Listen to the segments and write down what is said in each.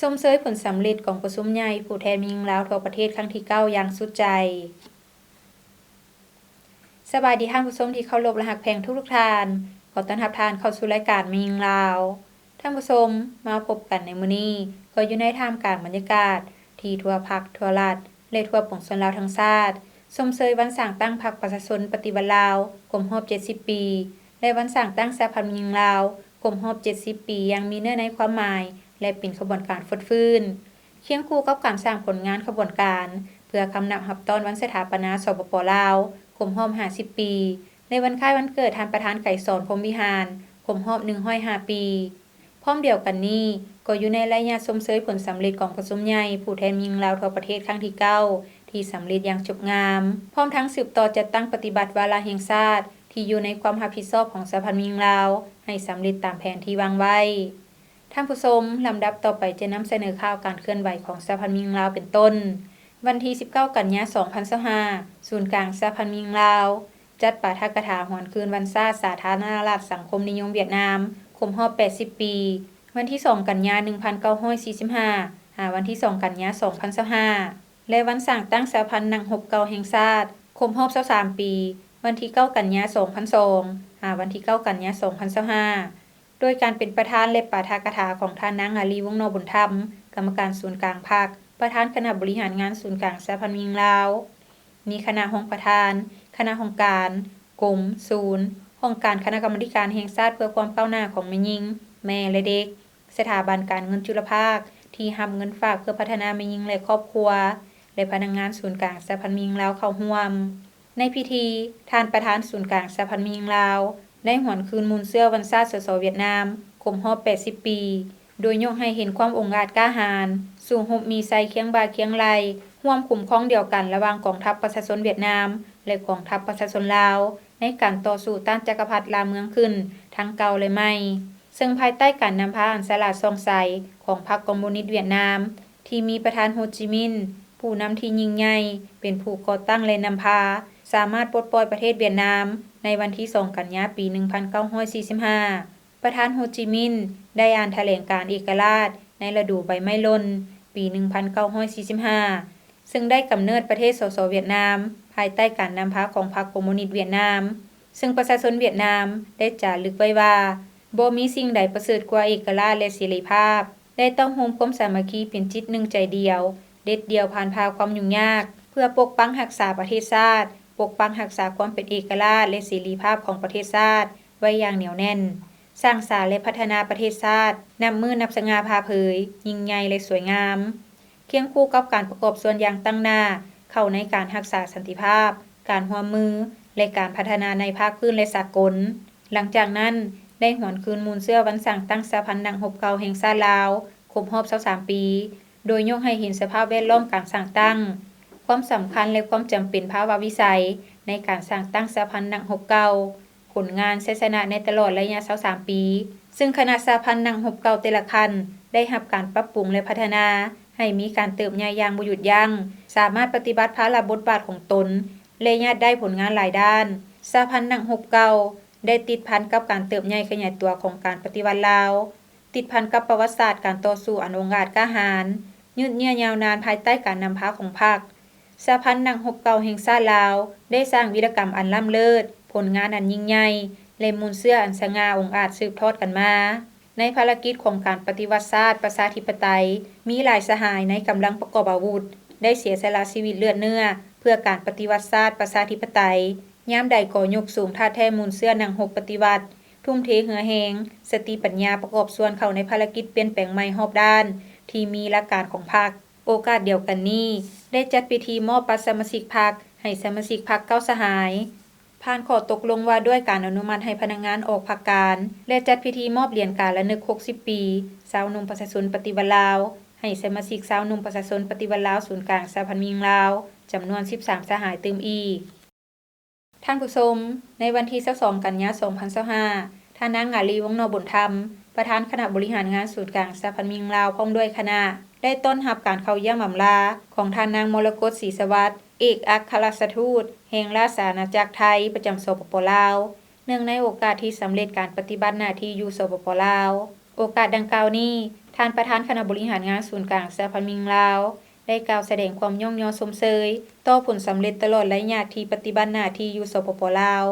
ຊົມເຊີຍຜົນສຳເລັດກອງປະຊຸມໃຫຍ່ຜູ້ແທນແມ່ຍິງລາວທົ່ວປະເທດຄັ້ງທີເກົ້າຢ່າງສຸດໃຈ. ສະບາຍດີທ່ານຜູ້ຊົມທີ່ເຄົາລົບ ແລະ ຮັກແພງທຸກໆທ່ານ. ຂໍຕ້ອນຮັບທ່ານເຂົ້າສູ່ລາຍການແມ່ຍິງລາວ. ທ່ານຜູ້ຊົມ, ມາພົບກັນໃນມື້ນີ້ ກໍຢູ່ໃນທ່າມກາງບັນຍາກາດທີ່ທົ່ວພັກ, ທົ່ວລັດ ແລະ ທົ່ວປວງຊົນລາວທັງຊາດ ຊົມເຊີຍວັນສ້າງຕັ້ງພັກປະຊາຊົນປະຕິວັດລາວຄົບຮອບເຈັດສິບປີ ແລະ ວັນສ້າງຕັ້ງສະຫະພັນແມ່ຍິງລາວຄົບຮອບເຈັດສິບປີ ຢ່າງມີເນື້ອໃນຄວາມໝາຍ ແລະ ເປັນຂະບວນການຟົດຟື້ນ. ຄຽງຄູ່ກັບການສ້າງຜົນງານຂະບວນການ ເພື່ອຄຳນັບຮັບຕ້ອນວັນສະຖາປະນາ ສປປ ລາວ ຄົບຮອບຫ້າສິບປີ ແລະ ວັນຄ້າຍວັນເກີດທ່ານປະທານໄກສອນ ພົມວິຫານ ຄົບຮອບໜຶ່ງຮ້ອຍຫ້າປີ. ພ້ອມດຽວກັນນີ້ ກໍຢູ່ໃນໄລຍະຊົມເຊີຍຜົນສຳເລັດກອງປະຊຸມໃຫຍ່ຜູ້ແທນແມ່ຍິງລາວທົ່ວປະເທດຄັ້ງທີເກົ້າ ທີ່ສຳເລັດຢ່າງຈົບງາມ, ພ້ອມທັງສືບຕໍ່ຈັດຕັ້ງປະຕິບັດວາລະແຫ່ງຊາດທີ່ຢູ່ໃນຄວາມຮັບຜິດຊອບຂອງສະຫະພັນແມ່ຍິງລາວ ໃຫ້ສຳເລັດຕາມແຜນທີ່ວາງໄວ້. ທ່ານຜູ້ຊົມ, ລຳດັບຕໍ່ໄປຈະນຳສະເໜີຂ່າວການເຄື່ອນໄຫວຂອງສະຫະພັນແມ່ຍິງລາວເປັນຕົ້ນ. ວັນທີສິບເກົ້າ ກັນຍາ ສອງພັນຊາວຫ້າ ສູນກາງສະຫະພັນແມ່ຍິງລາວ ຈັດປາຖະກະຖາຫວນຄືນວັນຊາດສາທາລະນະລັດສັງຄົມນິຍົມຫວຽດນາມ ຄົບຮອບແປດສິບປີ, ວັນທີສອງ ກັນຍາ ໜຶ່ງພັນເກົ້າຮ້ອຍສີ່ສິບຫ້າ ຫາວັນທີສອງ ກັນຍາ ສອງພັນຊາວຫ້າ ແລະ ວັນສ້າງຕັ້ງສະຫະພັນນັກຮົບເກົ່າແຫ່ງຊາດ ຄົບຮອບຊາວສາມປີ, ວັນທີເກົ້າ ກັນຍາ ສອງພັນສອງ ຫາວັນທີເກົ້າ ກັນຍາ ສອງພັນຊາວຫ້າ ໂດຍການເປັນປະທານ ແລະ ປາຖະກະຖາຂອງທ່ານນາງ ອາລີ ວົງນໍບຸນທຳ ກຳມະການສູນກາງພັກ, ປະທານຄະນະບໍລິຫານງານສູນກາງສະຫະພັນແມ່ຍິງລາວ, ມີຄະນະຮອງປະທານ, ຄະນະຫ້ອງການ, ກົມ, ສູນ, ຫ້ອງການຄະນະກຳມາທິການແຫ່ງຊາດເພື່ອຄວາມກ້າວໜ້າຂອງແມ່ຍິງ, ແມ່ ແລະ ເດັກ, ສະຖາບັນການເງິນຈຸລະພາກທີ່ຮັບເງິນຝາກເພື່ອພັດທະນາແມ່ຍິງ ແລະ ຄອບຄົວ ແລະ ພະນັກງານສູນກາງສະຫະພັນແມ່ຍິງລາວເຂົ້າຮ່ວມ. ໃນພິທີ, ທ່ານປະທານສູນກາງສະຫະພັນແມ່ຍິງລາວ ໄດ້ຫວນຄືນມູນເຊື້ອວັນຊາດ ສສ ຫວຽດນາມ ຄົບຮອບແປດສິບປີ ໂດຍຍົກໃຫ້ເຫັນຄວາມອົງອາດກ້າຫານ, ສູ້ຮົບມີໄຊຄຽງບ່າຄຽງໄຫຼ່, ຮ່ວມຄຸ້ມຄອງດຽວກັນລະຫວ່າງກອງທັບປະຊາຊົນຫວຽດນາມ ແລະ ກອງທັບປະຊາຊົນລາວ ໃນການຕໍ່ສູ້ຕ້ານຈັກກະພັດລ່າເມືອງຂຶ້ນທັງເກົ່າ ແລະ ໃໝ່, ເຊິ່ງພາຍໃຕ້ການນຳພາອັນສະຫຼາດສ່ອງໃສຂອງພັກຄອມມູນິດຫວຽດນາມ ທີ່ມີປະທານ ໂຮຈິມິນ ຜູ້ນຳທີ່ຍິ່ງໃຫຍ່ ເປັນຜູ້ກໍ່ຕັ້ງ ແລະ ນຳພາ, ສາມາດປົດປ່ອຍປະເທດຫວຽດນາມໃນວັນທີສອງ ກັນຍາ ປີໜຶ່ງພັນເກົ້າຮ້ອຍສີ່ສິບຫ້າ. ປະທານ ໂຮຈິມິນ ໄດ້ອ່ານຖະແຫຼງການເອກະລາດໃນລະດູໃບໄມ້ຫຼົ່ນ ປີໜຶ່ງພັນເກົ້າຮ້ອຍສີ່ສິບຫ້າ ເຊິ່ງໄດ້ກຳເນີດປະເທດ ສສ ຫວຽດນາມ ພາຍໃຕ້ການນຳພາຂອງພັກຄອມມູນິດຫວຽດນາມ, ເຊິ່ງປະຊາຊົນຫວຽດນາມໄດ້ຈາລຶກໄວ້ວ່າ ບໍ່ມີສິ່ງໃດປະເສີດກວ່າເອກະລາດ ແລະ ເສລີພາບ, ໄດ້ຕ້ອງໂຮມຄວາມສາມັກຄີເປັນຈິດໜຶ່ງໃຈດຽວ, ເດັດດ່ຽວຜ່ານຜ່າຄວາມຫຍຸ້ງຍາກ ເພື່ອປົກປັກຮັກສາປະເທດຊາດ, ປົກປັກຮັກສາຄວາມເປັນເອກະລາດ ແລະ ເສລີພາບຂອງປະເທດຊາດໄວ້ຢ່າງໜຽວແໜ້ນ, ສ້າງສາ ແລະ ພັດທະນາປະເທດຊາດ ນັບມື້ນັບສະຫງ່າຜ່າເຜີຍ, ຍິ່ງໃຫຍ່ ແລະ ສວຍງາມ. ຄຽງຄູ່ກັບການປະກອບສ່ວນຢ່າງຕັ້ງໜ້າເຂົ້າໃນການຮັກສາສັນຕິພາບ, ການຮ່ວມມື ແລະ ການພັດທະນາໃນພາກພື້ນ ແລະ ສາກົນ. ຫຼັງຈາກນັ້ນ ໄດ້ຫວນຄືນມູນເຊື້ອວັນສ້າງຕັ້ງສະຫະພັນນັກຮົບເກົ່າແຫ່ງຊາດລາວ ຄົບຮອບຊາວສາມປີ, ໂດຍຍົກໃຫ້ເຫັນສະພາບແວດລ້ອມການສ້າງຕັ້ງ, ຄວາມສຳຄັນ ແລະ ຄວາມຈຳເປັນພາວະວິໄສໃນການສ້າງຕັ້ງສະຫະພັນນັກຮົບເກົ່າ, ຜົນງານ, ໄຊຊະນະໃນຕະຫຼອດໄລຍະຊາວສາມປີ, ເຊິ່ງຄະນະສະຫະພັນນັກຮົບເກົ່າແຕ່ລະຂັ້ນໄດ້ຮັບການປັບປຸງ ແລະ ພັດທະນາໃຫ້ມີການເຕີບໃຫຍ່ຢ່າງບໍ່ຢຸດຢັ້ງ, ສາມາດປະຕິບັດພາລະບົດບາດຂອງຕົນ ແລະ ຍາດໄດ້ຜົນງານຫຼາຍດ້ານ. ສະຫະພັນນັກຮົບເກົ່າໄດ້ຕິດພັນກັບການເຕີບໃຫຍ່ຂະຫຍາຍຕົວຂອງການປະຕິວັດລາວ, ຕິດພັນກັບປະຫວັດສາດການຕໍ່ສູ້ອັນອົງອາດກ້າຫານ, ຍືດເຍື້ອຍາວນານພາຍໃຕ້ການນຳພາຂອງພັກ. ສະຫະພັນນັກຮົບເກົ່າແຫ່ງຊາດລາວ ໄດ້ສ້າງວິລະກຳອັນລ້ຳເລີດ, ຜົນງານອັນຍິ່ງໃຫຍ່ ແລະ ມູນເຊື້ອອັນສະຫງ່າອົງອາດສືບທອດກັນມາ. ໃນພາລະກິດຂອງການປະຕິວັດຊາດປະຊາທິປະໄຕ ມີຫຼາຍສະຫາຍໃນກຳລັງປະກອບອາວຸດ ໄດ້ເສຍສະຫຼະຊີວິດເລືອດເນື້ອ ເພື່ອການປະຕິວັດຊາດປະຊາທິປະໄຕ. ຍາມໃດກໍຍົກສູງທ່າແທ້ມູນເຊື້ອນັກຮົບປະຕິວັດ, ທຸ່ມເທເຫື່ອແຮງ, ສະຕິປັນຍາປະກອບສ່ວນເຂົ້າໃນພາລະກິດປ່ຽນແປງໃໝ່ຮອບດ້ານທີ່ມີຫຼັກການຂອງພັກ. ໂອກາດດຽວກັນນີ້ ໄດ້ຈັດພິທີມອບບັດສະມາຊິກພັກໃຫ້ສະມາຊິກພັກເກົ້າສະຫາຍ, ຜ່ານຂໍ້ຕົກລົງວ່າດ້ວຍການອະນຸມັດໃຫ້ພະນັກງານອອກພັກການ ແລະ ຈັດພິທີມອບຫຼຽນການລະນຶກຫົກສິບປີຊາວໜຸ່ມປະຊາຊົນປະຕິວັດລາວ ໃຫ້ສະມາຊິກຊາວໜຸ່ມປະຊາຊົນປະຕິວັດລາວສູນກາງສະຫະພັນແມ່ຍິງລາວ ຈຳນວນສິບສາມສະຫາຍຕື່ມອີກ. ທ່ານຜູ້ຊົມ, ໃນວັນທີຊາວສອງ ກັນຍາ ສອງພັນຊາວຫ້າ ທ່ານນາງ ອາລີ ວົງນໍບຸນທຳ ປະທານຄະນະບໍລິຫານງານສູນກາງສະຫະພັນແມ່ຍິງລາວ ພ້ອມດ້ວຍຄະນະ ໄດ້ຕ້ອນຮັບການເຂົ້າຢ້ຽມອຳລາຂອງທ່ານນາງ ມໍລະກົດ ສີສະຫວັດ ເອກອັກຄະລັດຖະທູດແຫ່ງລາຊະອານາຈັກໄທ ປະຈຳ ສປປ ລາວ ເນື່ອງໃນໂອກາດທີ່ສຳເລັດການປະຕິບັດໜ້າທີ່ຢູ່ ສປປ ລາວ. ໂອກາດດັ່ງກ່າວນີ້, ທ່ານປະທານຄະນະບໍລິຫານງານສູນກາງສະຫະພັນແມ່ຍິງລາວ ໄດ້ກ່າວສະແດງຄວາມຍ້ອງຍໍຊົມເຊີຍຕໍ່ຜົນສຳເລັດຕະຫຼອດໄລຍະທີ່ປະຕິບັດໜ້າທີ່ຢູ່ ສປປ ລາວ,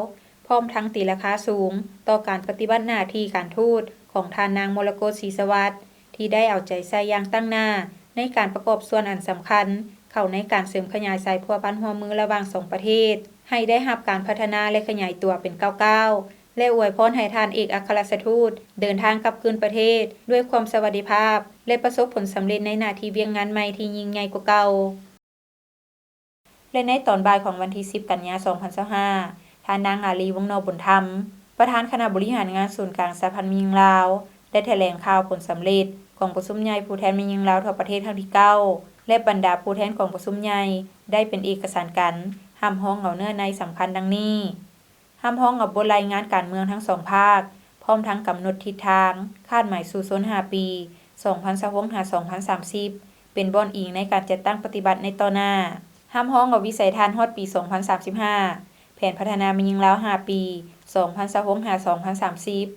ພ້ອມທັງຕີລາຄາສູງຕໍ່ການປະຕິບັດໜ້າທີ່ການທູດຂອງທ່ານນາງ ມໍລະກົດ ສີສະຫວັດ ທີ່ໄດ້ເອົາໃຈໃສ່ຢ່າງຕັ້ງໜ້າໃນການປະກອບສ່ວນອັນສຳຄັນເຂົ້າໃນການເສີມຂະຫຍາຍສາຍພົວພັນຮ່ວມມືລະຫວ່າງສອງປະເທດ ໃຫ້ໄດ້ຮັບການພັດທະນາ ແລະ ຂະຫຍາຍຕົວເປັນກ້າວໆ ແລະ ອວຍພອນໃຫ້ທ່ານເອກອັກຄະລັດຖະທູດເດີນທາງກັບຄືນປະເທດດ້ວຍຄວາມສະຫວັດດີພາບ ແລະ ປະສົບຜົນສຳເລັດໃນໜ້າທີ່ວຽກງານໃໝ່ທີ່ຍິ່ງໃຫຍ່ກວ່າເກົ່າ. ແລະ ໃນຕອນບ່າຍຂອງວັນທີສິບ ກັນຍາ ສອງພັນຊາວຫ້າ ທ່ານນາງ ອາລີ ວົງນໍບຸນທຳ ປະທານຄະນະບໍລິຫານງານສູນກາງສະຫະພັນແມ່ຍິງລາວ ໄດ້ຖະແຫຼງຂ່າວຜົນສຳເລັດກອງປະຊຸມໃຫຍ່ຜູ້ແທນແມ່ຍິງລາວທົ່ວປະເທດຄັ້ງທີເກົ້າ ແລະ ບັນດາຜູ້ແທນກອງປະຊຸມໃຫຍ່ໄດ້ເປັນເອກະສານການຮັບຮອງເອົາເນື້ອໃນສຳຄັນດັ່ງນີ້. ຮັບຮອງເອົາບົດລາຍງານການເມືອງທັງສອງພາກ, ພ້ອມທັງກຳນົດທິດທາງ, ຄາດໝາຍສູ້ຊົນຫ້າປີ ສອງພັນຊາວຫົກ ຫາ ສອງພັນສາມສິບ ເປັນບ່ອນອີງໃນການຈັດຕັ້ງປະຕິບັດໃນຕໍ່ໜ້າ. ຮັບຮອງເອົາວິໄສທັດຮອດປີສອງພັນສາມສິບຫ້າ, ແຜນພັດທະນາແມ່ຍິງລາວຫ້າປີ ສອງພັນຊາວຫົກ ຫາ ສອງພັນສາມສິບ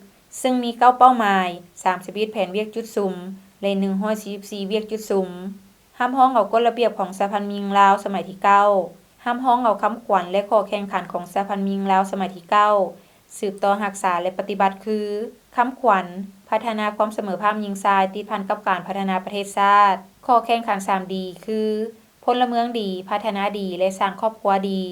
ຊຶ່ງມີເກົ້າເປົ້າໝາຍ, ສາມສິບເອັດແຜນວຽກຈຸດສຸມ ແລະ ໜຶ່ງຮ້ອຍສີ່ສິບສີ່ວຽກຈຸດສຸມ. ຮັບຮອງເອົາກົດລະບຽບຂອງສະຫະພັນແມ່ຍິງລາວສະໄໝທີເກົ້າ, ຮັບຮອງເອົາຄຳຂວັນ ແລະ ຂໍ້ແຂ່ງຂັນຂອງສະຫະພັນແມ່ຍິງລາວສະໄໝທີເກົ້າ ສືບຕໍ່ຮັກສາ ແລະ ປະຕິບັດຄື ຄຳຂວັນ ພັດທະນາຄວາມສະເໝີພາບຍິງຊາຍ ຕິດພັນກັບການພັດທະນາປະເທດຊາດ, ຂໍ້ແຂ່ງຂັນສາມດີ ຄື ພົນລະເມືອງດີ, ພັດທະນາດີ ແລະ ສ້າງຄອບຄົວດີ.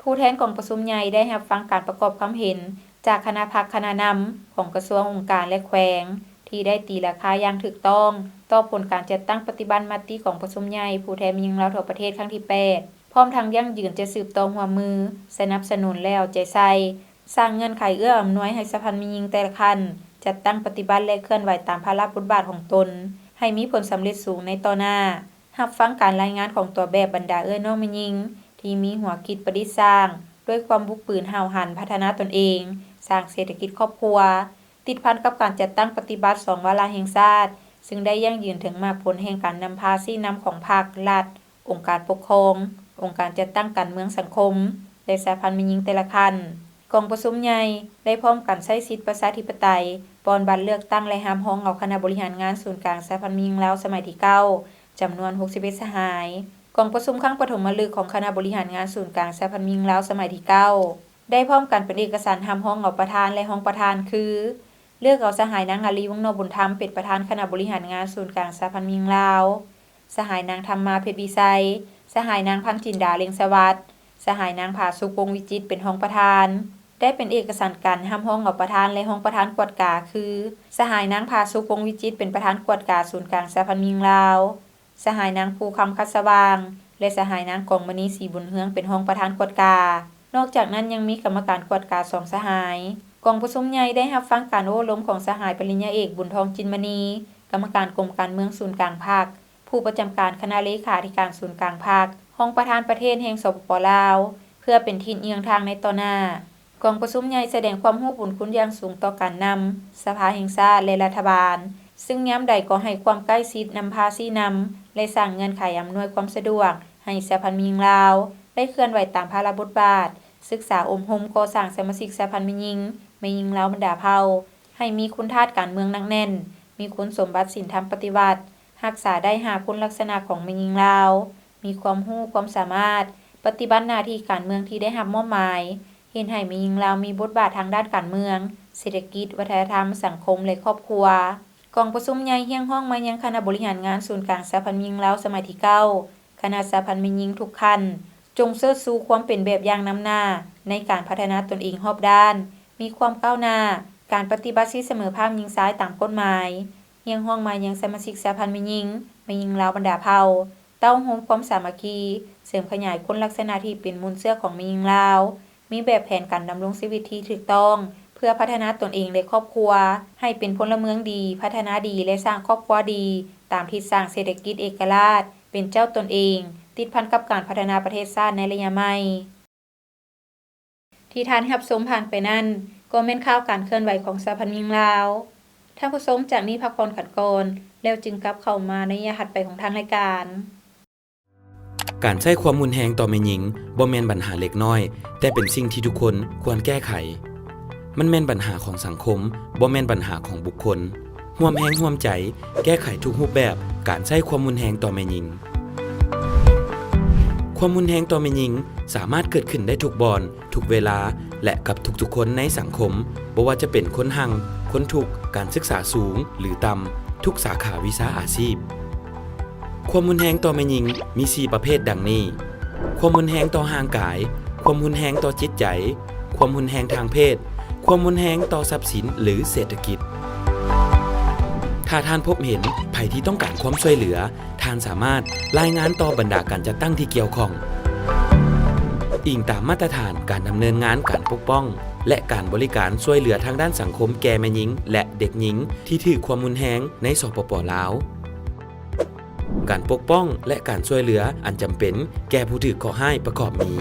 ຜູ້ແທນກອງປະຊຸມໃຫຍ່ໄດ້ຮັບຟັງການປະກອບຄຳເຫັນຈາກຄະນະພັກຄະນະນຳຂອງກະຊວງ, ອົງການ ແລະ ແຂວງ ທີ່ໄດ້ຕີລາຄາຢ່າງຖືກຕ້ອງຕໍ່ຜົນການຈັດຕັ້ງປະຕິບັດມະຕິກອງປະຊຸມໃຫຍ່ຜູ້ແທນແມ່ຍິງລາວທົ່ວປະເທດຄັ້ງທີແປດ ພ້ອມທັງຢັ້ງຢືນຈະສືບຕໍ່ຮ່ວມມື, ສະໜັບສະໜູນ ແລະ ເອົາໃຈໃສ່ ສ້າງເງື່ອນໄຂເອື້ອອຳນວຍໃຫ້ສະຫະພັນແມ່ຍິງແຕ່ລະຂັ້ນຈັດຕັ້ງປະຕິບັດ ແລະ ເຄື່ອນໄຫວຕາມພາລະບົດບາດຂອງຕົນ ໃຫ້ມີຜົນສຳເລັດສູງໃນຕໍ່ໜ້າ. ຮັບຟັງການລາຍງານຂອງຕົວແບບບັນດາເອື້ອຍນ້ອງແມ່ຍິງທີ່ມີຫົວຄິດປະດິດສ້າງດ້ວຍຄວາມບຸກບືນຫ້າວຫັນພັດທະນາຕົນເອງ, ສ້າງເສດຖະກິດຄອບຄົວ, ຕິດພັນກັບການຈັດຕັ້ງປະຕິບັດສອງວາລະແຫ່ງຊາດ, ຊຶ່ງໄດ້ຢັ້ງຢືນເຖິງໝາກຜົນແຫ່ງການນຳພາຊີ້ນຳຂອງພັກ, ລັດ, ອົງການປົກຄອງ, ອົງການຈັດຕັ້ງການເມືອງສັງຄົມ ແລະ ສະຫະພັນແມ່ຍິງແຕ່ລະຂັ້ນ. ກອງປະຊຸມໃຫຍ່ໄດ້ພ້ອມກັນໃຊ້ສິດປະຊາທິປະໄຕ ປ່ອນບັດເລືອກຕັ້ງ ແລະ ຮັບຮອງເອົາຄະນະບໍລິຫານງານສູນກາງສະຫະພັນແມ່ຍິງລາວສະໄໝທີເກົ້າ ຈຳນວນຫົກສິບເອັດສະຫາຍ. ກອງປະຊຸມຄັ້ງປະຖົມມະລຶກຂອງຄະນະບໍລິຫານງານສູນກາງສະຫະພັນແມ່ຍິງລາວສະໄໝທີເກົ້າ ໄດ້ພ້ອມກັນເປັນເອກະສານຮັບຮອງເອົາປະທານ ແລະ ຮອງປະທານຄື ເລືອກເອົາສະຫາຍນາງ ອາລີ ວົງນໍບຸນທຳ ເປັນປະທານຄະນະບໍລິຫານງານສູນກາງສະຫະພັນແມ່ຍິງລາວ, ສະຫາຍນາງ ທຳມາ ເພັດວິໄຊ, ສະຫາຍນາງ ພັນຈິນດາ ເລັ່ງສະຫວັດ, ສະຫາຍນາງ ຜາສຸກ ວົງວິຈິດ ເປັນຮອງປະທານ. ໄດ້ເປັນເອກະສານການຮັບຮອງເອົາປະທານ ແລະ ຮອງປະທານກວດກາຄື ສະຫາຍນາງ ຜາສຸກ ວົງວິຈິດ ເປັນປະທານກວດກາສູນກາງສະຫະພັນແມ່ຍິງລາວ, ສະຫາຍນາງ ພູຄຳ ຄັດສະຫວ່າງ ແລະ ສະຫາຍນາງ ກອງມະນີ ສີບຸນເຮືອງ ເປັນຮອງປະທານກວດກາ. ນອກຈາກນັ້ນຍັງມີກຳມະການກວດກາສອງສະຫາຍ. ກອງປະຊຸມໃຫຍ່ໄດ້ຮັບຟັງການໂອ້ລົມຂອງສະຫາຍປະລິນຍາເອກ ບຸນທອງ ຈິນມະນີ ກຳມະການກົມການເມືອງສູນກາງພັກ, ຜູ້ປະຈຳການຄະນະເລຂາທິການສູນກາງພັກ, ຮອງປະທານປະເທດແຫ່ງ ສປປ ລາວ ເພື່ອເປັນທິດເຍືອງທາງໃນຕໍ່ໜ້າ. ກອງປະຊຸມໃຫຍ່ສະແດງຄວາມຮູ້ບຸນຄຸນຢ່າງສູງຕໍ່ການນຳ, ສະພາແຫ່ງຊາດ ແລະ ລັດຖະບານ, ຊຶ່ງຍາມໃດກໍໃຫ້ຄວາມໃກ້ຊິດນຳພາຊີ້ນຳ ແລະ ສ້າງເງື່ອນໄຂອຳນວຍຄວາມສະດວກໃຫ້ສະຫະພັນແມ່ຍິງລາວ ໄດ້ເຄື່ອນໄຫວຕາມພາລະບົດບາດ, ສຶກສາອົບຮົມກໍ່ສ້າງສະມາຊິກສະຫະພັນແມ່ຍິງ, ແມ່ຍິງລາວບັນດາເຜົ່າ ໃຫ້ມີຄຸນທາດການເມືອງໜັກແໜ້ນ, ມີຄຸນສົມບັດສິນທຳປະຕິວັດ, ຮັກສາໄດ້ຫ້າຄຸນລັກສະນະຂອງແມ່ຍິງລາວ, ມີຄວາມຮູ້ຄວາມສາມາດ ປະຕິບັດໜ້າທີ່ການເມືອງທີ່ໄດ້ຮັບມອບໝາຍ, ເຮັດໃຫ້ແມ່ຍິງລາວມີບົດບາດທາງດ້ານການເມືອງ, ເສດຖະກິດ, ວັດທະນະທຳ, ສັງຄົມ ແລະ ຄອບຄົວ. ກອງປະຊຸມໃຫຍ່ຮຽກຮ້ອງມາຍັງຄະນະບໍລິຫານງານສູນກາງສະຫະພັນແມ່ຍິງລາວສະໄໝທີເກົ້າ, ຄະນະສະຫະພັນແມ່ຍິງທຸກຂັ້ນ ຈົ່ງເຊີດຊູຄວາມເປັນແບບຢ່າງນຳໜ້າໃນການພັດທະນາຕົນເອງຮອບດ້ານ, ມີຄວາມກ້າວໜ້າ, ການປະຕິບັດສິດສະເໝີພາບຍິງຊາຍຕາມກົດໝາຍ. ຮຽກຮ້ອງມາຍັງສະມາຊິກສະຫະພັນແມ່ຍິງ, ແມ່ຍິງລາວບັນດາເຜົ່າ ເຕົ້າໂຮມຄວາມສາມັກຄີ, ເສີມຂະຫຍາຍຄຸນລັກສະນະທີ່ເປັນມູນເຊື້ອຂອງແມ່ຍິງລາວ, ມີແບບແຜນການດຳລົງຊີວິດທີ່ຖືກຕ້ອງ ເພື່ອພັດທະນາຕົນເອງ ແລະ ຄອບຄົວ ໃຫ້ເປັນພົນລະເມືອງດີ, ພັດທະນາດີ ແລະ ສ້າງຄອບຄົວດີ ຕາມທິດສ້າງເສດຖະກິດເອກະລາດ, ເປັນເຈົ້າຕົນເອງ, ຕິດພັນກັບການພັດທະນາປະເທດຊາດໃນໄລຍະໃໝ່. ທີ່ທ່ານຮັບຊົມຜ່ານໄປນັ້ນ ກໍແມ່ນຂ່າວການເຄື່ອນໄຫວຂອງສະຫະພັນແມ່ຍິງລາວ. ທ່ານຜູ້ຊົມ ຈາກນີ້ພັກຜ່ອນກັນກ່ອນ ແລ້ວຈຶ່ງກັບເຂົ້າມາໃນໄລຍະຖັດໄປຂອງທາງລາຍການ. ການໃຊ້ຄວາມຮຸນແຮງຕໍ່ແມ່ຍິງບໍ່ແມ່ນບັນຫາເລັກນ້ອຍ, ແຕ່ເປັນສິ່ງທີ່ທຸກຄົນຄວນແກ້ໄຂ. ມັນແມ່ນບັນຫາຂອງສັງຄົມ, ບໍ່ແມ່ນບັນຫາຂອງບຸກຄົນ. ຮ່ວມແຮງຮ່ວມໃຈແກ້ໄຂທຸກຮູບແບບການໃຊ້ຄວາມຮຸນແຮງຕໍ່ແມ່ຍິງ. ຄວາມຮຸນແຮງຕໍ່ແມ່ຍິງສາມາດເກີດຂຶ້ນໄດ້ທຸກບ່ອນ, ທຸກເວລາ ແລະ ກັບທຸກໆຄົນໃນສັງຄົມ, ບໍ່ວ່າຈະເປັນຄົນຮັ່ງ, ຄົນທຸກ, ການສຶກສາສູງ ຫຼື ຕ່ຳ, ທຸກສາຂາວິຊາອາຊີບ. ຄວາມຮຸນແຮງຕໍ່ແມ່ຍິງມີສີ່ປະເພດດັ່ງນີ້: ຄວາມຮຸນແຮງຕໍ່ຮ່າງກາຍ, ຄວາມຮຸນແຮງຕໍ່ຈິດໃຈ, ຄວາມຮຸນແຮງທາງເພດ, ຄວາມຮຸນແຮງຕໍ່ຊັບສິນ ຫຼື ເສດຖະກິດ. ຖ້າທ່ານພົບເຫັນໃຜທີ່ຕ້ອງການຄວາມຊ່ວຍເຫຼືອ, ທ່ານສາມາດລາຍງານຕໍ່ບັນດາການຈັດຕັ້ງທີ່ກ່ຽວຂ້ອງ. ອີງຕາມມາດຕະຖານການດຳເນີນງານການປົກປ້ອງ ແລະ ການບໍລິການຊ່ວຍເຫຼືອທາງດ້ານສັງຄົມແກ່ແມ່ຍິງ ແລະ ເດັກຍິງທີ່ຖືກຄວາມຮຸນແຮງໃນ ສປປ ລາວ. ການປົກປ້ອງ ແລະ ການຊ່ວຍເຫຼືອອັນຈຳເປັນແກ່ຜູ້ຖືກເຄາະຮ້າຍປະກອບມີ.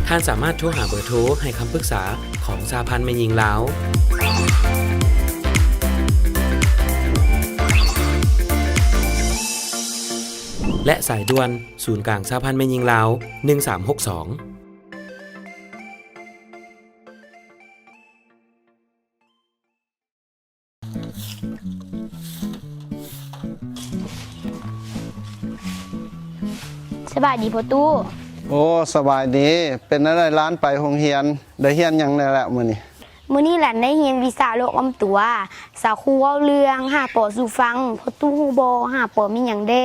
ທ່ານສາມາດໂທຫາເບີໂທໃຫ້ຄຳປຶກສາຂອງສະຫະພັນແມ່ຍິງລາວ ແລະ ສາຍດ່ວນສູນກາງສະຫະພັນແມ່ຍິງລາວ ໜຶ່ງສາມຫົກສອງ. ສະບາຍດີພໍ່ຕູ້. ໂອ້ ສະບາຍດີ. ເປັນແນວໃດຫຼານໄປໂຮງຮຽນ? ໄດ້ຮຽນຫຍັງແດ່ລະມື້ນີ້? ມື້ນີ້ຫຼານໄດ້ຮຽນວິຊາໂລກອ້ອມຕົວ. ສາຄູເວົ້າເລື່ອງຫ້າ ປ ສູ່ຟັງ. ພໍ່ຕູ້ຮູ້ບໍ່ ຫ້າ ປ ມີຫຍັງແດ່?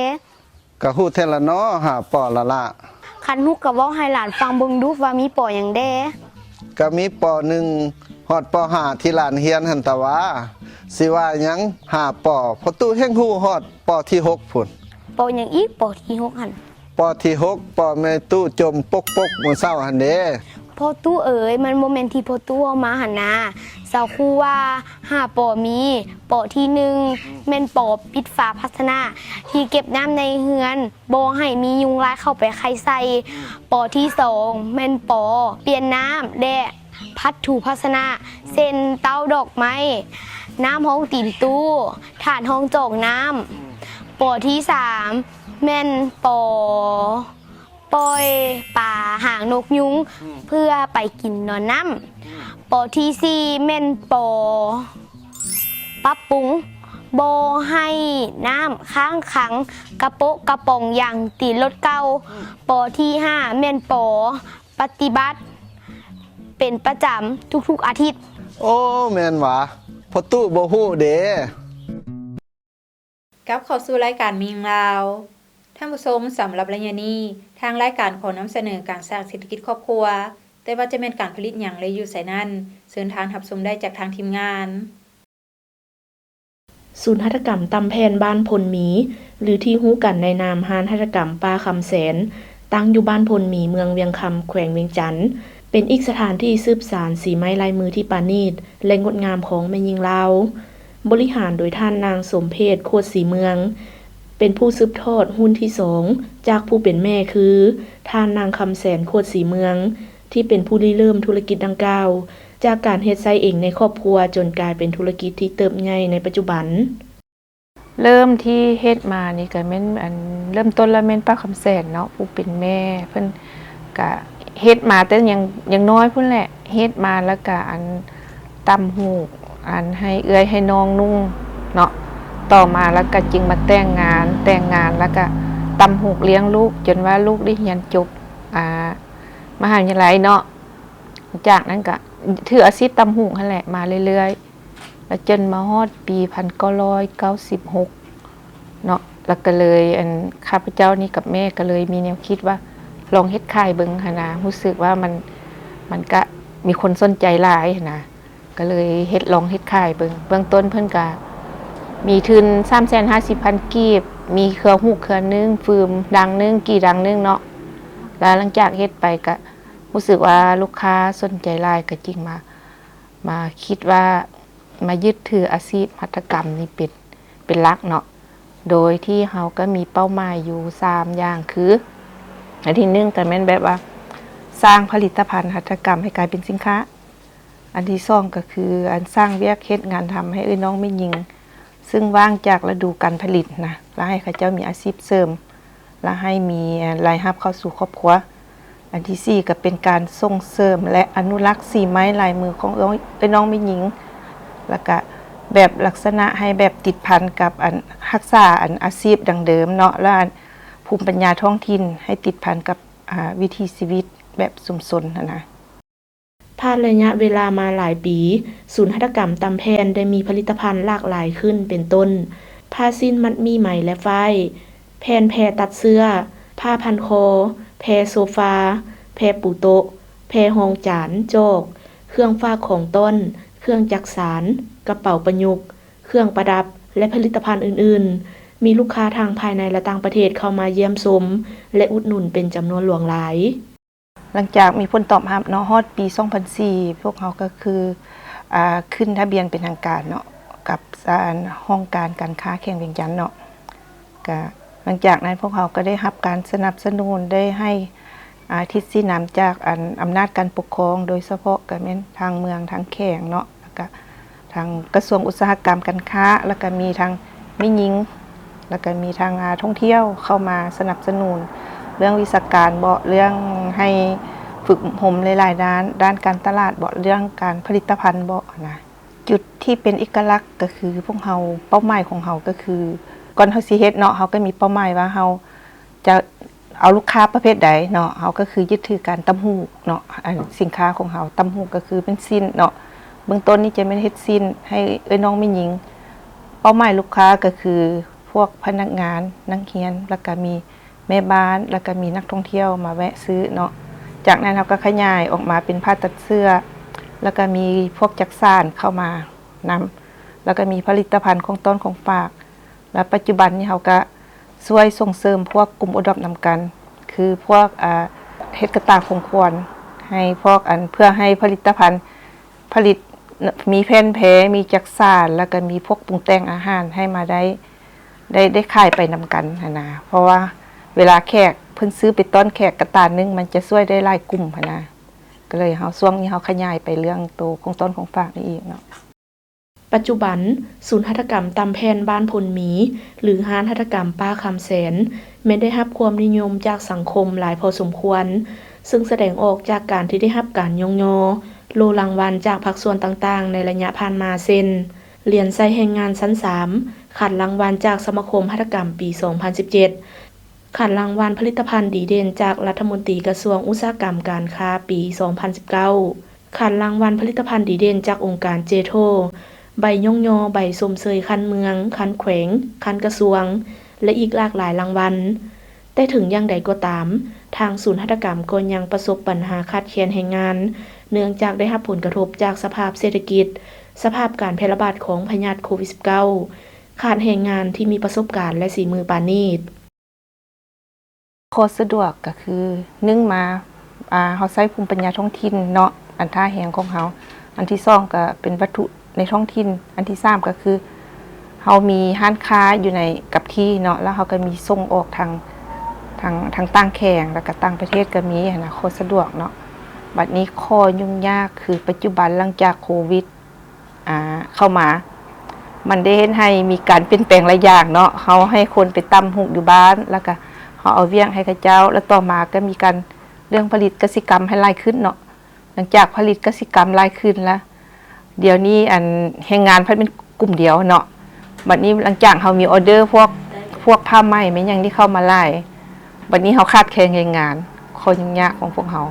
ກະຮູ້ແທ້ລະເນາະ ຫ້າ ປ ລະລະ. ຄັນຮູ້ກະເວົ້າໃຫ້ຫຼານຟັງເບິ່ງດູວ່າມີ ປ ຫຍັງແດ່? ກະມີ ປ ໜຶ່ງ ຮອດ ປ ຫ້າ ທີ່ຫຼານຮຽນຫັ້ນຕະຫວາ. ຊິວ່າຫຍັງ ຫ້າ ປ ພໍ່ຕູ້ແຮ່ງຮູ້ຮອດ ປ ທີຫົກພຸ້ນ. ປ ຫຍັງອີກ ປ ທີຫົກຫັ້ນ? ປ ທີຫົກ ປ ແມ່ຕູ້ຈົ່ມປົກໆ ມື້ເຊົ້າຫັ້ນເດ. ພໍ່ຕູ້ເອີຍ ມັນບໍ່ແມ່ນທີ່ພໍ່ຕູ້ເວົ້າມາຫັ້ນນາ. ສາຄູວ່າ ຫ້າ ປ ມີ ປ ທີໜຶ່ງ ແມ່ນ ປ ປິດຝາພາຊະນະທີ່ເກັບນ້ຳໃນເຮືອນ ບໍ່ໃຫ້ມີຍຸງລາຍເຂົ້າໄປໄຂ່ໃສ່. ປ ທີສອງ ແມ່ນ ປ ປ່ຽນນ້ຳ ແລະ ພັດຖູພາຊະນະ ເຊັ່ນ ເຕົ້າດອກໄມ້, ນ້ຳຮອງຕີນຕູ້, ຖາດຮອງຈອກນ້ຳ. ປ ທີສາມ ແມ່ນ ປ ປ່ອຍປາຫາງນົກຍຸງ ອືມ ເພື່ອໄປກິນນອນນ້ຳ. ອືມ ປ ທີສີ່ ແມ່ນ ປ ປັບປຸງ ບໍ່ໃຫ້ນ້ຳຄ້າງຂັງກະໂປະກະປອງຢາງຕີນລົດເກົ່າ. ອືມ ປ ທີຫ້າ ແມ່ນ ປ ປະຕິບັດເປັນປະຈຳທຸກໆອາທິດ. ໂອ້ ແມ່ນຫວາ ພໍ່ຕູ້ບໍ່ຮູ້ເດ. ກັບເຂົ້າສູ່ລາຍການແມ່ຍິງລາວ. ທ່ານຜູ້ຊົມ, ສຳລັບໄລຍະນີ້ ທາງລາຍການຂໍນຳສະເໜີການສ້າງເສດຖະກິດຄອບຄົວ, ແຕ່ວ່າຈະແມ່ນການຜະລິດຫຍັງ ແລະ ຢູ່ໃສນັ້ນ, ເຊີນທ່ານຮັບຊົມໄດ້ຈາກທາງທີມງານ. ສູນຫັດຖະກຳຕ່ຳແຜ່ນບ້ານໂພນມີ ຫຼື ທີ່ຮູ້ກັນໃນນາມຮ້ານຫັດຖະກຳປ້າຄຳແສນ, ຕັ້ງຢູ່ບ້ານໂພນມີ ເມືອງວຽງຄຳ ແຂວງວຽງຈັນ, ເປັນອີກສະຖານທີ່ສືບສານສີໄມ້ລາຍມືທີ່ປານີດ ແລະ ງົດງາມຂອງແມ່ຍິງລາວ. ບໍລິຫານໂດຍທ່ານນາງສົມເພດ ໂຄດສີເມືອງ ເປັນຜູ້ສືບທອດຮຸ່ນທີສອງ ຈາກຜູ້ເປັນແມ່ຄື ທ່ານນາງຄຳແສນ ໂຄດສີເມືອງ ທີ່ເປັນຜູ້ລິເລີ່ມທຸລະກິດດັ່ງກ່າວ ຈາກການເຮັດໃຊ້ເອງໃນຄອບຄົວ ຈົນກາຍເປັນທຸລະກິດທີ່ເຕີບໃຫຍ່ໃນປັດຈຸບັນ. ເລີ່ມທີ່ເຮັດມານີ້ກະແມ່ນ ອັນ ເລີ່ມຕົ້ນລະແມ່ນປ້າຄຳແສນເນາະ ຜູ້ເປັນແມ່ ເພິ່ນກະເຮັດມາແຕ່ຍັງ ຍັງນ້ອຍພຸ້ນແຫຼະ ເຮັດມາລະກະ ອັນ ຕ່ຳຫູກ ອັນ ໃຫ້ເອື້ອຍໃຫ້ນ້ອງນຸ່ງເນາະ ຕໍ່ມາລະກະຈຶ່ງມາແຕ່ງງານ ແຕ່ງງານລະກະຕ່ຳຫູກລ້ຽງລູກ ຈົນວ່າລູກໄດ້ຮຽນຈົບ ອ່າ ມະຫາວິທະຍາໄລເນາະ ຈາກນັ້ນກະຖືອາຊີບຕ່ຳຫູກຫັ້ນແຫຼະມາເລື້ອຍໆ ລະຈົນມາຮອດປີພັນເກົ້າຮ້ອຍເກົ້າສິບຫົກເນາະ ລະກະເລີຍ ອັນ ຂ້າພະເຈົ້ານີ້ກັບແມ່ກະເລີຍມີແນວຄິດວ່າລອງເຮັດຂາຍເບິ່ງຫັ້ນນະ ຮູ້ສຶກວ່າມັນ ມັນກະມີຄົນສົນໃຈຫຼາຍຫັ້ນນະ ກະເລີຍເຮັດ ລອງເຮັດຂາຍເບິ່ງ. ເບື້ອງຕົ້ນເພິ່ນກະມີທຶນສາມແສນຫ້າສິບພັນກີບ ມີເຄືອຫູກເຄືອໜຶ່ງ ຟືມດັງໜຶ່ງ ກີ່ດັງໜຶ່ງເນາະ ລະຫຼັງຈາກເຮັດໄປກະຮູ້ສຶກວ່າລູກຄ້າສົນໃຈຫຼາຍ ກະຈຶ່ງມາ ມາຄິດວ່າມາຍຶດຖືອາຊີບຫັດຖະກຳນີ້ເປັນ ເປັນຫຼັກເນາະ ໂດຍທີ່ເຮົາກະມີເປົ້າໝາຍຢູ່ສາມຢ່າງຄື ອັນທີໜຶ່ງກະແມ່ນແບບວ່າສ້າງຜະລິດຕະພັນຫັດຖະກຳໃຫ້ກາຍເປັນສິນຄ້າ ອັນທີສອງກະຄື ອັນ ສ້າງວຽກເຮັດງານທຳໃຫ້ເອື້ອຍນ້ອງແມ່ຍິງ ຊຶ່ງວ່າງຈາກລະດູການຜະລິດນະ ລະໃຫ້ເຂົາເຈົ້າມີອາຊີບເສີມ ລະໃຫ້ມີລາຍຮັບເຂົ້າສູ່ຄອບຄົວ. ອັນທີສີ່ ກໍເປັນການສົ່ງເສີມ ແລະ ອະນຸລັກສີໄມ້ລາຍມືຂອງເອື້ອຍນ້ອງແມ່ຍິງ ແລ້ວກະແບບລັກສະນະໃຫ້ແບບຕິດພັນກັບອັນຮັກສາອັນອາຊີບດັ້ງເດີມເນາະ ແລະ ອັນພູມປັນຍາທ້ອງຖິ່ນໃຫ້ຕິດພັນກັບ ອາ ວິຖີຊີວິດແບບຊຸມຊົນຫັ້ນນະ. ຜ່ານໄລຍະເວລາມາຫຼາຍປີ, ສູນຫັດຖະກຳຕຳແຜ່ນໄດ້ມີຜະລິດຕະພັນຫຼາກຫຼາຍຂຶ້ນ ເປັນຕົ້ນ ຜ້າສິ້ນມັດໝີ້ໄໝ ແລະ ຝ້າຍ, ແຜ່ນແພຕັດເຊື້ອ, ຜ້າພັນຄໍ, ແພໂຊຟາ, ແພປູໂຕະ, ແພຮອງຈານ, ຈອກ, ເຄື່ອງຝາກຂອງຕ້ອນ, ເຄື່ອງຈັກສານ, ກະເປົາປະຍຸກ, ເຄື່ອງປະດັບ ແລະ ຜະລິດຕະພັນອື່ນໆ. ມີລູກຄ້າທັງພາຍໃນ ແລະ ຕ່າງປະເທດເຂົ້າມາຢ້ຽມຊົມ ແລະ ອຸດໜູນເປັນຈຳນວນຫຼວງຫຼາຍ. ຫຼັງຈາກມີຜົນຕອບຮັບເນາະ ຮອດປີສອງພັນສີ່ ພວກເຮົາກໍຄື ອາ ຂຶ້ນທະບຽນເປັນທາງການເນາະ ກັບ ອາ ຫ້ອງການການຄ້າແຂວງວຽງຈັນເນາະ. ກະຫຼັງຈາກນັ້ນພວກເຮົາກໍໄດ້ຮັບການສະໜັບສະໜູນ ໄດ້ໃຫ້ ອາ ທິດຊີ້ນຳຈາກອັນອຳນາດການປົກຄອງ ໂດຍສະເພາະກໍແມ່ນທາງເມືອງ ທາງແຂວງເນາະ ແລ້ວກະ ທາງກະຊວງອຸດສາຫະກຳການຄ້າ ແລ້ວກະມີທາງແມ່ຍິງ ແລ້ວກະມີທາງ ອາ ທ່ອງທ່ຽວເຂົ້າມາສະໜັບສະໜູນເລື່ອງວິຊາການເບາະ ເລື່ອງໃຫ້ຝຶກອົບຮົມຫຼາຍໆດ້ານ ດ້ານການຕະຫຼາດເບາະ ເລື່ອງການຜະລິດຕະພັນເບາະນະ. ຈຸດທີ່ເປັນເອກະລັກກໍຄືພວກເຮົາ ເປົ້າໝາຍຂອງເຮົາກໍຄື ກ່ອນເຮົາຊິເຮັດເນາະ ເຮົາກໍມີເປົ້າໝາຍວ່າເຮົາຈະ ເອົາລູກຄ້າປະເພດໃດເນາະ ເຮົາກໍຄືຍຶດຖືການຕ່ຳຫູກເນາະ ອັນສິນຄ້າຂອງເຮົາ ຕ່ຳຫູກກໍຄືເປັນສິ້ນເນາະ ເບື້ອງຕົ້ນນີ້ຈະແມ່ນເຮັດສິ້ນໃຫ້ເອື້ອຍນ້ອງແມ່ຍິງ. ເປົ້າໝາຍລູກຄ້າກໍຄືພວກພະນັກງານ ນັກຮຽນ ແລ້ວກະມີແມ່ບ້ານ ແລ້ວກະມີນັກທ່ອງທ່ຽວມາແວະຊື້ເນາະ. ຈາກນັ້ນເຮົາກໍຂະຫຍາຍອອກມາເປັນຜ້າຕັດເສື້ອ ແລ້ວກະມີພວກຈັກສານເຂົ້າມານຳ ແລ້ວກະມີຜະລິດຕະພັນຂອງຕ້ອນຂອງຝາກ ແລະ ປັດຈຸບັນນີ້ເຮົາກະຊ່ວຍສົ່ງເສີມພວກກຸ່ມໂອດອບນຳກັນ ຄືພວກ ອາ ເຮັດກະຕ່າຂອງຂວັນໃຫ້ພວກອັນ ເພື່ອໃຫ້ຜະລິດຕະພັນ ຜະລິດ ມີແຜ່ນແພ ມີຈັກສານ ແລ້ວກະມີພວກປຸງແຕ່ງອາຫານໃຫ້ມາໄດ້ ໄດ້ ໄດ້ຂາຍໄປນຳກັນຫັ້ນນະ ເພາະວ່າເວລາແຂກເພິ່ນຊື້ໄປຕ້ອນແຂກກະຕ່າໜຶ່ງ ມັນຈະຊ່ວຍໄດ້ຫຼາຍກຸ່ມຫັ້ນນະ ກໍເລີຍເຮົາ ຊ່ວງນີ້ເຮົາຂະຫຍາຍໄປເລື່ອງໂຕຂອງຕ້ອນຂອງຝາກນີ້ອີກເນາະ. ປັດຈຸບັນ, ສູນຫັດຖະກຳຕຳແຜ່ນບ້ານພົນມີ ຫຼື ຮ້ານຫັດຖະກຳປ້າຄຳແສນ ແມ່ນໄດ້ຮັບຄວາມນິຍົມຈາກສັງຄົມຫຼາຍພໍສົມຄວນ, ເຊິ່ງສະແດງອອກຈາກການທີ່ໄດ້ຮັບການຍ້ອງຍໍໂລ່ລາງວັນຈາກພາກສ່ວນຕ່າງໆໃນໄລຍະຜ່ານມາ ເຊັ່ນ: ຫຼຽນໃສ່ແຮງງານຊັ້ນສາມ ຂັນລາງວັນຈາກສະມາຄົມຫັດຖະກຳປີສອງພັນສິບເຈັດ, ຂັນລາງວັນຜະລິດຕະພັນດີເດັ່ນຈາກລັດຖະມົນຕີກະຊວງອຸດສາຫະກຳການຄ້າປີສອງພັນສິບເກົ້າ, ຂັນລາງວັນຜະລິດຕະພັນດີເດັ່ນຈາກອົງການເຈໂທ, ໃບຍ້ອງຍໍ, ໃບຊົມເຊີຍຂັ້ນເມືອງ, ຂັ້ນແຂວງ, ຂັ້ນກະຊວງ ແລະ ອີກຫຼາກຫຼາຍລາງວັນ. ແຕ່ເຖິງຢ່າງໃດກໍຕາມ, ທາງສູນຫັດຖະກຳກໍຍັງປະສົບບັນຫາຂາດແຄນແຮງງານ ເນື່ອງຈາກໄດ້ຮັບຜົນກະທົບຈາກສະພາບເສດຖະກິດ, ສະພາບການແຜ່ລະບາດຂອງພະຍາດໂຄວິດສິບເກົ້າ, ຂາດແຮງງານທີ່ມີປະສົບການ ແລະ ສີມືປານນີ້. ຂໍ້ສະດວກກໍຄື ໜຶ່ງມາ ອາ ເຮົາໃຊ້ພູມປັນຍາທ້ອງຖິ່ນເນາະ ອັນທ່າແຮງຂອງເຮົາ, ອັນທີສອງກໍເປັນວັດຖຸໃນທ້ອງຖິ່ນ, ອັນທີສາມກໍຄື ເຮົາມີຮ້ານຄ້າຢູ່ໃນກັບທີ່ເນາະ ແລ້ວເຮົາກໍມີສົ່ງອອກທາງ ທາງ ທາງຕ່າງແຂວງ ແລ້ວກໍຕ່າງປະເທດກໍມີຫັ້ນນະ ຂໍ້ສະດວກເນາະ. ບັດນີ້ຂໍ້ຫຍຸ້ງຍາກຄື ປັດຈຸບັນຫຼັງຈາກໂຄວິດ ອາ ເຂົ້າມາ ມັນໄດ້ເຮັດໃຫ້ມີການປ່ຽນແປງຫຼາຍຢ່າງເນາະ, ເຮົາໃຫ້ຄົນໄປຕ່ຳຫູກຢູ່ບ້ານ ແລ້ວກະເຮົາເອົາວຽກໃຫ້ເຂົາເຈົ້າ ແລ້ວຕໍ່ມາກໍມີການເລື່ອງຜະລິດກະສິກຳໃຫ້ຫຼາຍຂຶ້ນເນາະ. ຫຼັງຈາກຜະລິດກະສິກຳຫຼາຍຂຶ້ນລະ ດຽວນີ້ອັນແຮງງານພັດແມ່ນກຸ່ມດຽວເນາະ. ບັດນີ້ຫຼັງຈາກເຮົາມີອໍເດີພວກ ພວກຜ້າໄໝແມ່ນຫຍັງທີ່ເຂົ້າມາຫຼາຍ ບັດນີ້ເຮົາຂາດແຄນແຮງງານ, ຂໍ້ຫຍຸ້ງຍາກຂອງພວກເຮົາ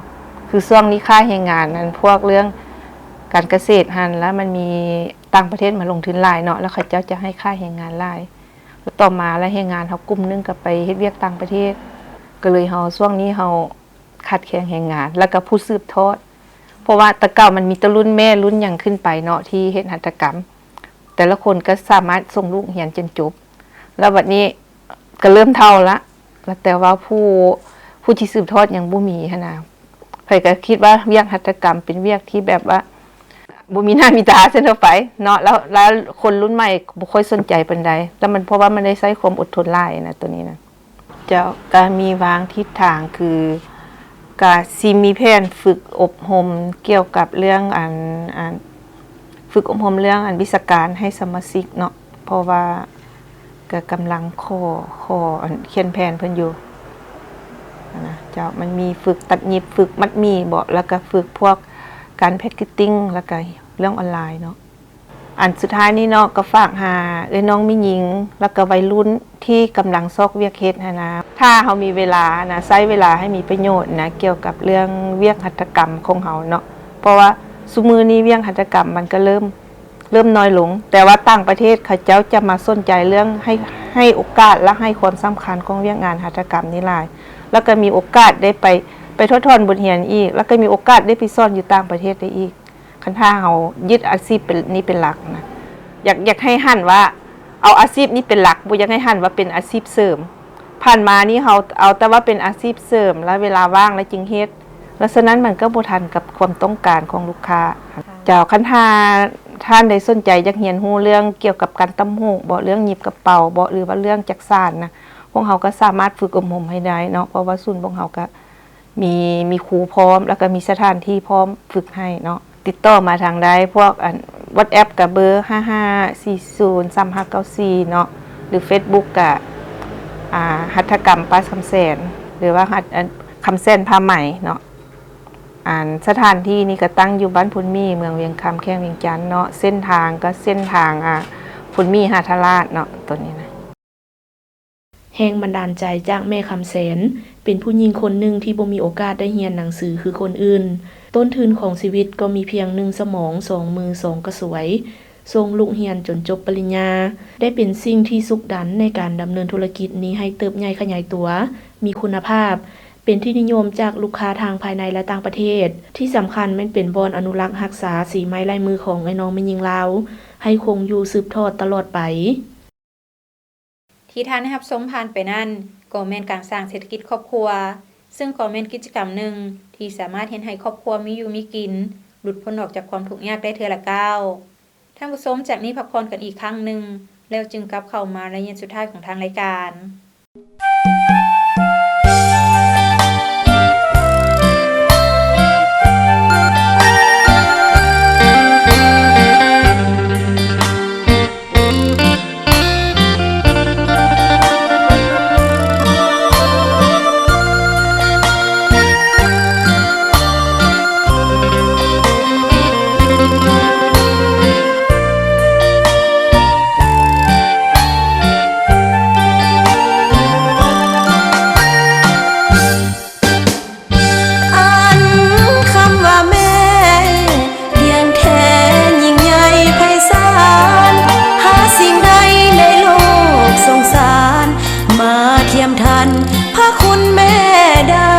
ຄືຊ່ວງນີ້ຄ່າແຮງງານ ອັນພວກເລື່ອງການກະເສດຫັ້ນ ລະມັນມີຕ່າງປະເທດມາລົງທຶນຫຼາຍເນາະ ລະເຂົາເຈົ້າຈະໃຫ້ຄ່າແຮງງານຫຼາຍ ລະຕໍ່ມາລະແຮງງານເຮົາກຸ່ມໜຶ່ງກໍໄປເຮັດວຽກຕ່າງປະເທດ ກໍເລີຍເຮົາ ຊ່ວງນີ້ເຮົາຂາດແຄນແຮງງານ ລະກະຜູ້ສືບທອດ ເພາະວ່າແຕ່ເກົ່າມັນມີແຕ່ລຸ້ນແມ່ລຸ້ນຫຍັງຂຶ້ນໄປເນາະ ທີ່ເຮັດຫັດຖະກຳ ແຕ່ລະຄົນກໍສາມາດສົ່ງລູກຮຽນຈົນຈົບ ແລ້ວບັດນີ້ກໍເລີ່ມເຖົ້າລະ ແຕ່ວ່າຜູ້ ຜູ້ທີ່ສືບທອດຍັງບໍ່ມີຫັ້ນນະ. ຂ້ອຍກໍຄິດວ່າວຽກຫັດຖະກຳເປັນວຽກທີ່ແບບວ່າບໍ່ມີໜ້າມີຕາຊັ້ນທົ່ວໄປເນາະ ແລ້ວ ແລ້ວຄົນລຸ້ນໃໝ່ບໍ່ຄ່ອຍສົນໃຈປານໃດ ແລ້ວມັນ ເພາະວ່າມັນໄດ້ໃຊ້ຄວາມອົດທົນຫຼາຍນະ ໂຕນີ້ນະ. ເຈົ້າ ກະມີວາງທິດທາງ ຄືກະຊິມີແຜນຝຶກອົບຮົມກ່ຽວກັບເລື່ອງອັນ ອັນ ຝຶກອົບຮົມເລື່ອງອັນວິຊາການໃຫ້ສະມາຊິກເນາະ ເພາະວ່າກະກຳລັງຂໍ ຂໍອັນຂຽນແຜນເພິ່ນຢູ່. ຫັ້ນນະເຈົ້າ. ມັນມີຝຶກຕັດຫຍິບ, ຝຶກມັດໝີ້ເບາະ, ແລ້ວກະຝຶກພວກການແພັກເກັດຕິງ ແລ້ວກະເລື່ອງອອນລາຍເນາະ. ອັນສຸດທ້າຍນີ້ເນາະ ກໍຝາກຫາເອື້ອຍນ້ອງແມ່ຍິງ ແລ້ວກໍໄວລຸ້ນທີ່ກຳລັງຊອກວຽກເຮັດຫັ້ນນະ, ຖ້າເຮົາມີເວລານະ ໃຊ້ເວລາໃຫ້ມີປະໂຫຍດນະ ກ່ຽວກັບເລື່ອງວຽກຫັດຖະກຳຂອງເຮົາເນາະ, ເພາະວ່າຊຸມື້ນີ້ວຽກຫັດຖະກຳມັນກໍເລີ່ມ ເລີ່ມນ້ອຍລົງ, ແຕ່ວ່າຕ່າງປະເທດເຂົາເຈົ້າຈະມາສົນໃຈເລື່ອງໃຫ້ ໃຫ້ໂອກາດ ແລະ ໃຫ້ຄວາມສຳຄັນຂອງວຽກງານຫັດຖະກຳນີ້ຫຼາຍ, ແລ້ວກໍມີໂອກາດໄດ້ໄປ ໄປຖອດຖອນບົດຮຽນອີກ, ແລ້ວກໍມີໂອກາດໄດ້ໄປສອນຢູ່ຕ່າງປະເທດໄດ້ອີກ. ຄັນຖ້າເຮົາຍຶດອາຊີບເປັນ ນີ້ເປັນຫຼັກນະ, ຢາກ ຢາກໃຫ້ຫັນວ່າເອົາອາຊີບນີ້ເປັນຫຼັກ, ບໍ່ຢາກໃຫ້ຫັນວ່າເປັນອາຊີບເສີມ. ຜ່ານມານີ້ເຮົາເອົາແຕ່ວ່າເປັນອາຊີບເສີມ ແລະ ເວລາວ່າງແລ້ວຈຶ່ງເຮັດ, ແລະ ສະນັ້ນມັນກໍບໍ່ທັນກັບຄວາມຕ້ອງການຂອງລູກຄ້າ. ເຈົ້າ, ຄັນຖ້າທ່ານໃດສົນໃຈຢາກຮຽນຮູ້ເລື່ອງກ່ຽວກັບການຕ່ຳຫູກເບາະ, ເລື່ອງຫຍິບກະເປົາເບາະ, ຫຼືວ່າເລື່ອງຈັກສານນະ, ພວກເຮົາກໍສາມາດຝຶກອົບຮົມໃຫ້ໄດ້ເນາະ, ເພາະວ່າສູນພວກເຮົາກໍ ມີ ມີຄູພ້ອມ ແລ້ວກໍມີສະຖານທີ່ພ້ອມຝຶກໃຫ້ເນາະ. ຕິດຕໍ່ມາທາງໄດ້ ພວກອັນ WhatsApp ກໍເບີ ຫ້າຫ້າສີ່ສູນສາມຫ້າເກົ້າສີ່ ເນາະ ຫຼື Facebook ກໍ ອ່າ ຫັດຖະກຳປ້າຄຳແສນ ຫຼືວ່າ ຫັດ ອັນ ຄຳແສນຜ້າໄໝເນາະ. ອັນ ສະຖານທີ່ນີ້ກໍຕັ້ງຢູ່ບ້ານໂພນໝີ່ ເມືອງວຽງຄຳ ແຂວງວຽງຈັນເນາະ. ເສັ້ນທາງກໍເສັ້ນທາງ ອ່າ ໂພນໝີ່ ຫາທ່າລາດເນາະ ໂຕນີ້ນະ. ແຮງບັນດານໃຈຈາກແມ່ຄຳແສນ ເປັນຜູ້ຍິງຄົນໜຶ່ງທີ່ບໍ່ມີໂອກາດໄດ້ຮຽນໜັງສືຄືຄົນອື່ນ. ຕົ້ນທຶນຂອງຊີວິດກໍມີພຽງໜຶ່ງສະໝອງ, ສອງມື, ສອງກະສວຍ, ສົ່ງລູກຮຽນຈົນຈົບປະລິນຍາ ໄດ້ເປັນສິ່ງທີ່ຊຸກດັນໃນການດຳເນີນທຸລະກິດນີ້ໃຫ້ເຕີບໃຫຍ່ຂະຫຍາຍຕົວ, ມີຄຸນນະພາບ, ເປັນທີ່ນິຍົມຈາກລູກຄ້າທາງພາຍໃນ ແລະ ຕ່າງປະເທດ. ທີ່ສຳຄັນແມ່ນເປັນບ່ອນອະນຸລັກຮັກສາສີໄມ້ລາຍມືຂອງອ້າຍນ້ອງແມ່ຍິງລາວ ໃຫ້ຄົງຢູ່ສືບທອດຕະຫຼອດໄປ. ທີ່ທ່ານໄດ້ຮັບຊົມຜ່ານໄປນັ້ນ ກໍແມ່ນການສ້າງເສດຖະກິດຄອບຄົວ, ເຊິ່ງກໍແມ່ນກິດຈະກຳໜຶ່ງທີ່ສາມາດເຮັດໃຫ້ຄອບຄົວມີຢູ່ມີກິນ, ຫຼຸດພົ້ນອອກຈາກຄວາມທຸກຍາກໄດ້ເທື່ອລະກ້າວ. ທ່ານຜູ້ຊົມ ຈາກນີ້ພັກຜ່ອນກັນອີກຄັ້ງໜຶ່ງ ແລ້ວຈຶ່ງກັບເຂົ້າມາໃນລາຍງານສຸດທ້າຍຂອງທາງລາຍການ. ອັນຄຳວ່າແມ່ ພຽງແທ້ຍິ່ງໃຫຍ່ໄພສານ, ຫາສິ່ງໃດໃນໂລກສົງສານ ມາທຽມທັນພະຄຸນແມ່ໄດ້.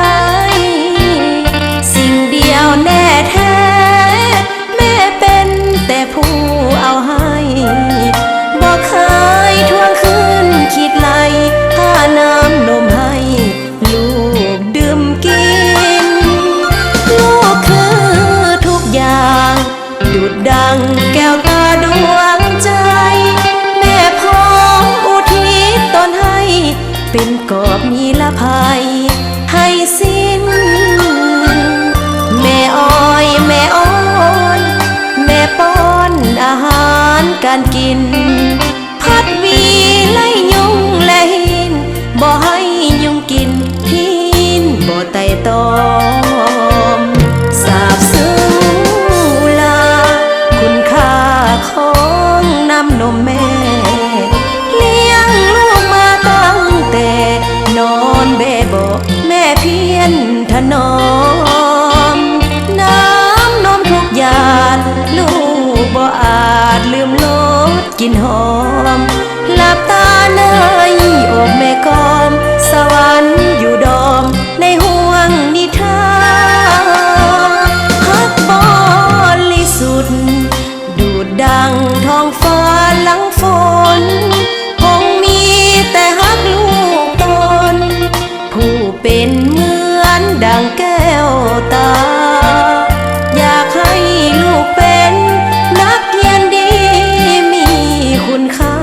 ສິ່ງດຽວແນ່ແທ້ ແມ່ເປັນແຕ່ຜູ້ເອົາໃຫ້, ບໍ່ເຄີຍທວງຄືນຄິດໄລ່ ຫານ້ຳນົມໃຫ້ລູກດື່ມກິນ. ລູກຄືທຸກຢ່າງ ດຸດດັ່ງແກ້ວຕາດວງໃຈ, ແມ່ພ້ອມອຸທິດຕົນໃຫ້ ເປັນກອບນິລະໄພໃຫ້ສິ້ນ. ແມ່ອ້ອຍ ແມ່ອອນ ແມ່ປ້ອນອາຫານການກິນ, ຜັດວີໄລ່ຍຸງແລະຫີນ, ບໍ່ໃຫ້ຍຸງກິນຫີນບໍ່ໄຕ່ຕອມ. ສາບຊຶ້ງຫຼ້າຄຸນຄ່າຂອງນ້ຳນົມແມ່, ລ້ຽງລູກມາຕັ້ງແຕ່ນອນແບເບາະ ແມ່ພຽນຖະໜອມ. ນ້ຳນົມທຸກຢາດ ລູກບໍ່ອາດລືມລົດ ກິ່ນຫອມ ຫຼັບຕາໃນອົບແມ່ກອມ ສະຫວັນຢູ່ດອມໃນຫ່ວງນິທານ ຮັກບໍລິສຸດ ດູດດັ່ງທ້ອງຟ້າຫຼັງຝົນ ຄົງມີແຕ່ຮັກລູກຕົນ ຜູ້ເປັນເໝືອນດັ່ງແກ້ວຕາ ຢາກໃຫ້ລູກເປັນນັກຮຽນດີ ມີຄຸນຄ່າ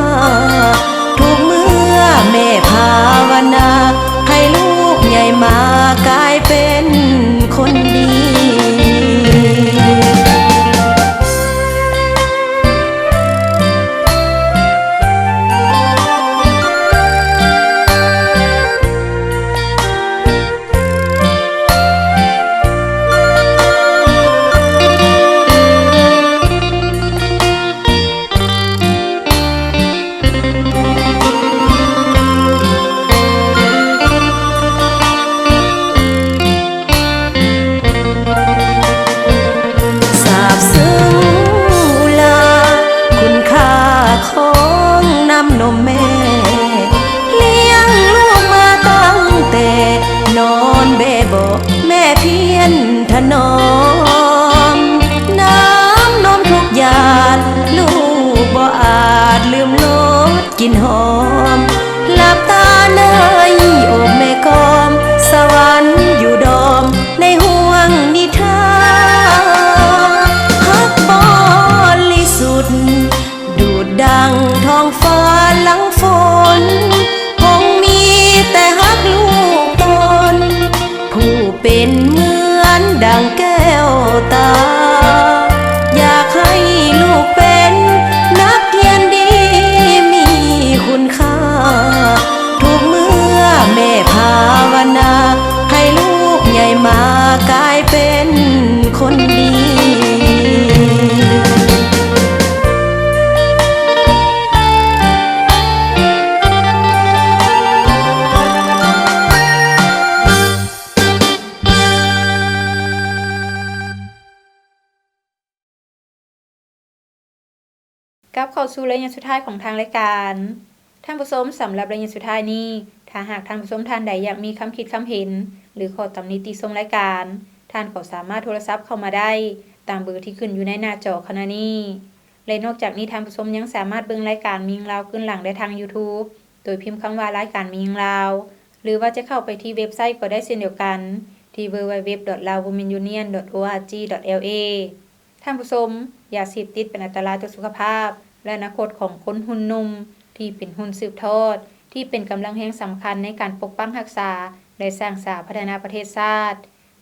ຫອມ ຫຼັບຕາເນີຍ ໂອບແມ່ກອມ ສະຫວັນຢູ່ດອມ ໃນຫ່ວງນິທານ ຮັກບໍລິສຸດ ດູດດັ່ງທ້ອງຟ້າຫຼັງຝົນ ຄົງມີແຕ່ຮັກລູກຕົນ ຜູ້ເປັນເໝືອນດັ່ງແກ້ວຕາ ຢາກໃຫ້ລູກເປັນນັກຮຽນດີມີຄຸນຄ່າ ທຸກເມື່ອແມ່ພາວະນາ ໃຫ້ລູກໃຫຍ່ມາກາຍເປັນຄົນດີ. ກັບເຂົ້າສູ່ໄລຍະສຸດທ້າຍຂອງທາງລາຍການ. ທ່ານຜູ້ຊົມ, ສຳລັບໄລຍະສຸດທ້າຍນີ້, ຖ້າຫາກທ່ານຜູ້ຊົມທ່ານໃດຢາກມີຄຳຄິດຄຳເຫັນ ຫຼື ຂໍ້ຕຳໜິຕິຊົມລາຍການ, ທ່ານກໍສາມາດໂທລະສັບເຂົ້າມາໄດ້ຕາມເບີທີ່ຂຶ້ນຢູ່ໃນໜ້າຈໍຂະນະນີ້. ແລະ ນອກຈາກນີ້, ທ່ານຜູ້ຊົມຍັງສາມາດເບິ່ງລາຍການມີຫຍັງລາວຄືນຫຼັງໄດ້ທາງ YouTube ໂດຍພິມຄຳວ່າ ລາຍການມີຫຍັງລາວ ຫຼືວ່າຈະເຂົ້າໄປທີ່ເວັບໄຊກໍໄດ້ເຊັ່ນດຽວກັນ ທີ່ www.laowomenunion.org.la. ທ່ານຜູ້ຊົມ, ຢາເສບຕິດເປັນອັນຕະລາຍຕໍ່ສຸຂະພາບ ແລະ ອະນາຄົດຂອງຄົນຮຸ່ນໜຸ່ມ ທີ່ເປັນຮຸ່ນສືບທອດ ທີ່ເປັນກຳລັງແຮງສຳຄັນໃນການປົກປັກຮັກສາ ແລະ ສ້າງສາພັດທະນາປະເທດຊາດ.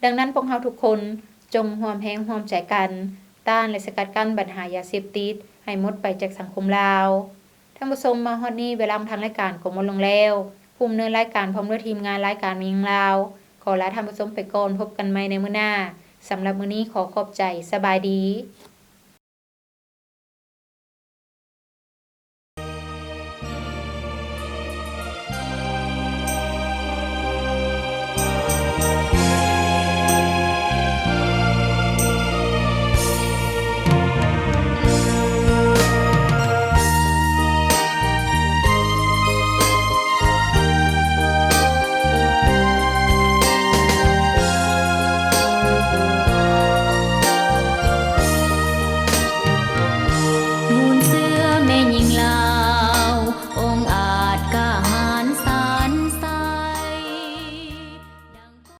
ດັ່ງນັ້ນ, ພວກເຮົາທຸກຄົນຈົ່ງຮ່ວມແຮງຮ່ວມໃຈກັນ ຕ້ານ ແລະ ສະກັດກັ້ນບັນຫາຢາເສບຕິດໃຫ້ໝົດໄປຈາກສັງຄົມລາວ. ທ່ານຜູ້ຊົມ, ມາຮອດນີ້ເວລາຂອງທາງລາຍການກໍໝົດລົງແລ້ວ. ຜູ້ດຳເນີນລາຍການພ້ອມດ້ວຍທີມງານລາຍການມີຫຍັງລາວ ຂໍລາທ່ານຜູ້ຊົມໄປກ່ອນ, ພົບກັນໃໝ່ໃນມື້ໜ້າ. ສຳລັບມື້ນີ້ຂໍຂອບໃຈ, ສະບາຍດີ.